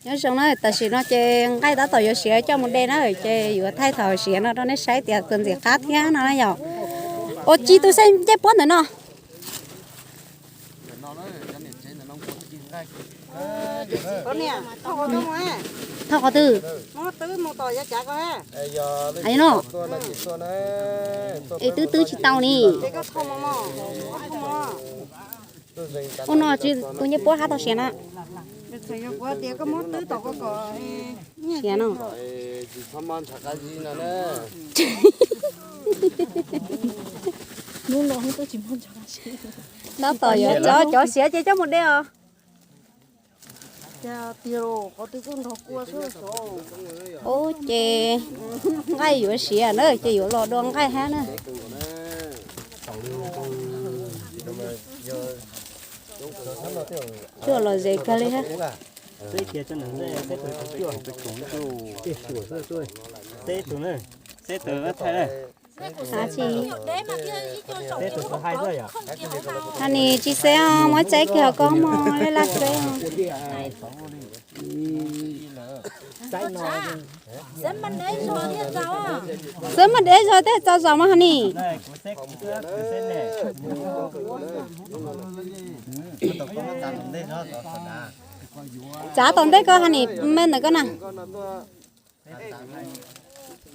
Nyob zoo na, tam sim no ces nqaij tab tom yuav siav coj mus de na, ces yuav thaij thaum siav no rau nej saib tias puas ntxim qab thiab no na yom. Ua ci tus xej ncej puab ntawm no. Thauj qhov twg? Ai no. Es twb twb tsis tau ni. Ua no tus ncej puab hab tau siav na. Siav no. Tab tom yuav cov cov siav ces coj mus de os. Ub, ces nqaij yuav siav na ces yuav los dua nqaij hab na. Cuaj los ze kawg li hab. Hos nis tsis xeb os, muab tsaib kiag hauv koob mog, laj laj xeb os. Xeb mas dev zog tej txaus zog mas hos nis. Txav tom ntej ko hos nis, me ntawm ko na.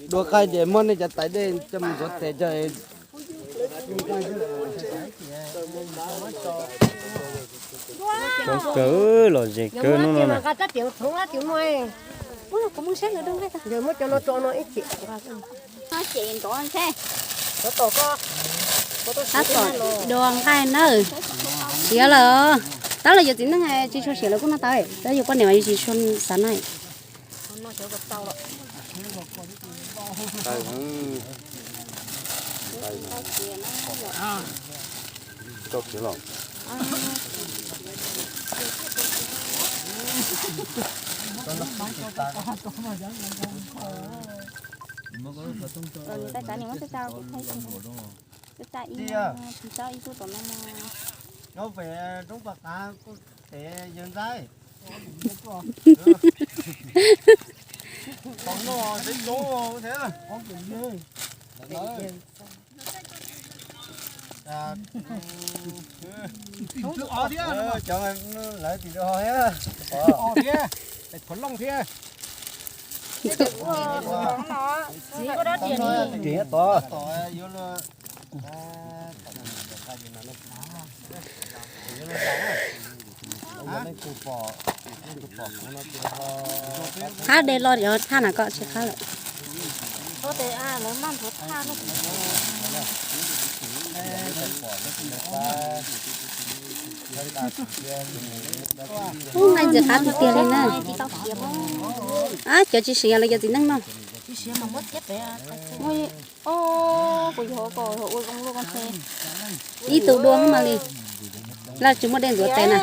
Dua nqaij ces muab nej cov tais dej coj mus ntxuav tes coj. Coob kawg, los ze kawg hnub no na. Tab tom dua nqaij na. Siav lawm. Tab lawv yuav txiv neej tsis tshua siav lawv kuj noj tau, tab yuav poj niam mas yuav tsis tshua xav na. Ib tug tom no. Nyob pem roob Paj Qav kuj tev yawg ntxaib. Tom no teb tsob thiab. Cov lawv tim rau thiab. Thiab, qhov looj thiab. Tod. Qab de los yog thaj na kom tsis qab lawm. Ub, nqaij ntxim qab tiag tiag li na. Ab, cov tsis siav los yog txiv neej no. Ib tug dua mas li. Laj tsis muaj dej ntxuav tes na.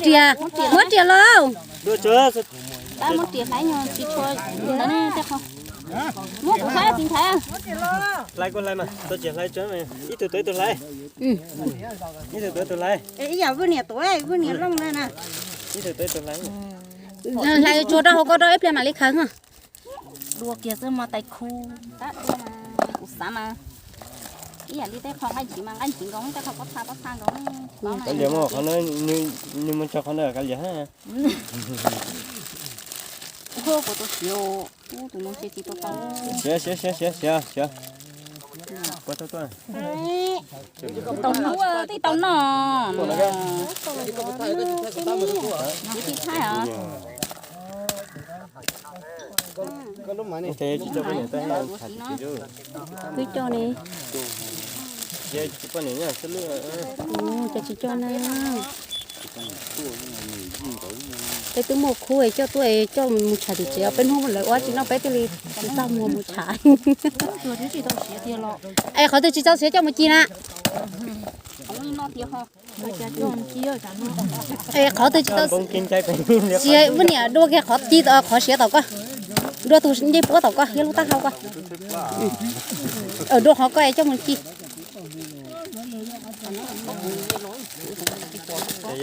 Riam, muab riam los. Hlais kuj hlais mas, txhob tsis hlais tso, ib tug tuav ib tug hlais. Ib tug tuav ib tug hlais. Ib yam Vwj niam tuav, Vwj niam looj na. Ib tug tuav ib tug hlais. Hlais tsuag rau hauv ko rau ib pliag mam li khaws. Dua kiag xwb mas tais khu. Kuv xav mas ib yam li tej qho nqaij ntxiv mas nqaij ntxiv nkaus, tej qho pob txha pob txha nkaus. Kav liam mas qhov no, nws mus tso qhov ntawd kav liam. Siav, siav, siav, siav, siav. Tau noj. Twb coj ne. Cas tsis coj na. Peb twb muaj khub coj tuaj coj mus tsham tim tsev, peb hnub lawv ua tsis noj peb thiaj li tsis txaj muag mus tsham. Es qhov twg tsis txaus siav coj mus ci na. Es qhov twg tsis txaus siav, Vwj niam dua kiag qhov ci, qhov siav tom koj, dua tus ncej puab tom koj thiab lub taub hau koj. Dua qhov koj es coj mus ci.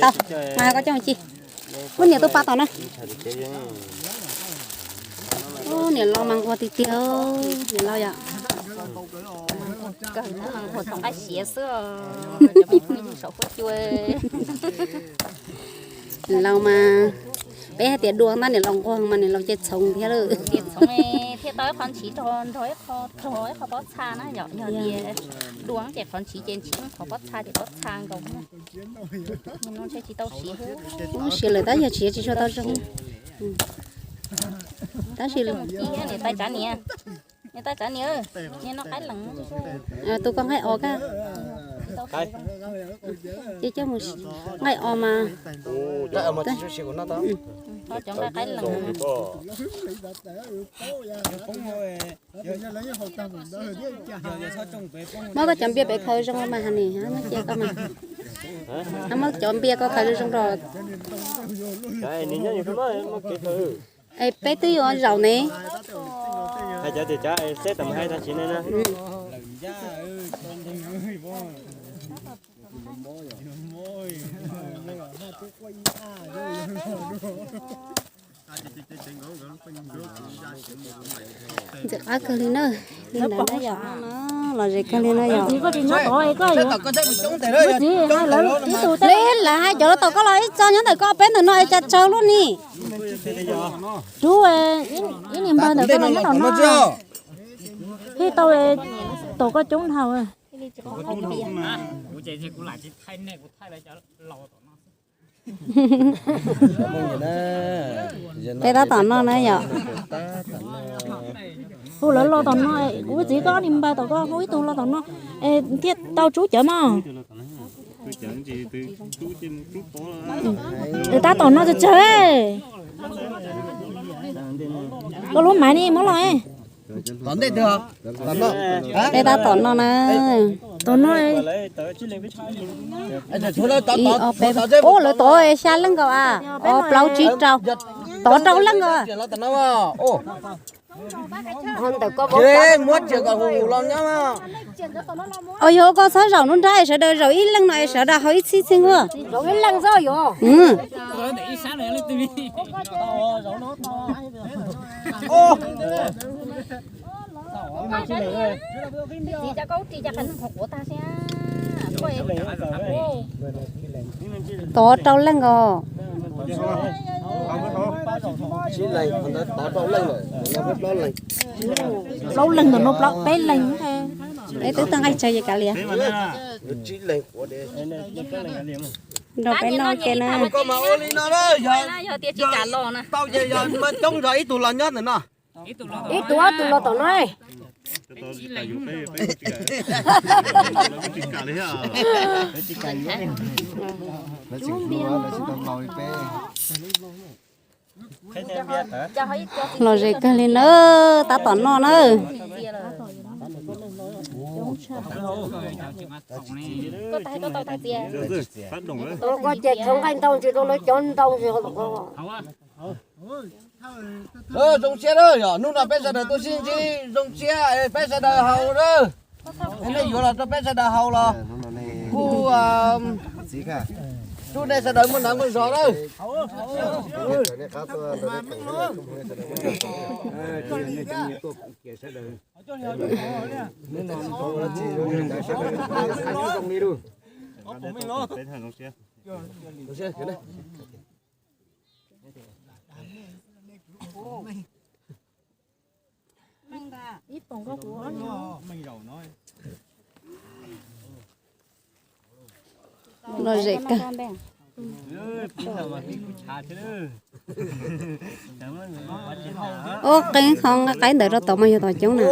Tau, mas koj coj mus ci. Muab niam tus pas tom na. Niam laus mas nquag tiag tiag, niam laus yom. Nquag txog nqaij siav xwb, saum huab cua. Niam laus mas, peb hais tias dua ntag, niam laus nquag mas niam laus ces txhoov thiab lawm. Ces txhoov thiaj tau ib qho ntshiv rau nrog ib qho, rau ib qho pob txha na yom. Yog tias dua ces qhov ntshiv ces ntshiv, qhov pob txha ces pob txha nkaus. Tsis tau siav, siav lawm tab yog tsis, tsis tshua tau zoo. Tab sis niam tais tsav niam, niam tais tsav niam, niam no qaib lees. Tus koj nqaij os kaj. Ces coj mus nqaij os mas. Cov nqaij qaib lees. Muab koj cov npias pem khaws zoo mas has nis, muab cia koj mas. Muab cov npias koj khaws zoo zoo rau. Es peb twb yuav zaum ne. Hais cov tias cov seb tau mus hais tag sis ne na. Ntxim qab kawg li na, li ntawd na yom, lom zem kawg li na yom. Li lawv hais cov los tau koj los ib txog nyob ntawm koj peb ntawm no es cas tsawg lub ni. Rub ib niag npawg ntawm koj los nyob tom no, thiaj tau tom koj coob dhau. Peb tab tom no na yom. Hu lawv los tom no, kuv txiv koj niag npawg tom koj hu ib tug los tom no, thiaj tau tsub cawv mog. Tab tom no tsawg tsawg. Koj lub maiv ni muab los. Peb tab tom no na. Tom no. Ib ob peb, ub, lawv tov xya leej nkaus a, ob plaub tsib rau, tov rau leej nkaus. Os, yog koj txhob zaum nruab nrab es sawv daws zaum ib leej no es sawv daws haus ib txhib txheej. Tov rau leej os. Plaub leeg ntawm no, peb leeg. Peb twb tau nqaij tsawg ces kav liam. Nrog peb noj ke na. Ib tug ob tug los tom no. Lom zem kawg li na, tab tom noj na. Koj ces khaws nqaij ntau ntsis rau lawv cov ntau ntsis. Zoo siab, yog hnub no peb sawv daws tuaj sib ntsib zoo siab, peb sawv daws haus na. Nej yuav los rau peb sawv daws haus los kuj rub nej sawv daws muaj hnav muaj zog na. Lom zem kawg. Ub, qee qhov nqa qaib ntawd rau tod mas yog tom coob na.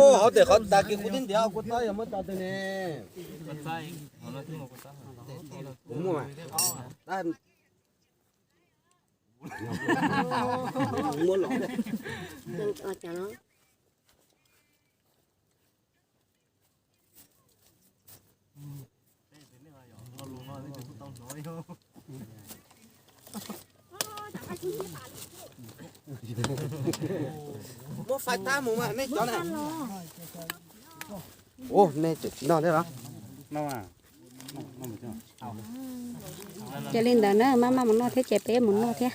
Muab fais tab mus mas nej cov na. Ua, nej tseem tsis noj thiab los? Ces li ntawd na, maj maj mus noj thiab ces peb mus noj thiab.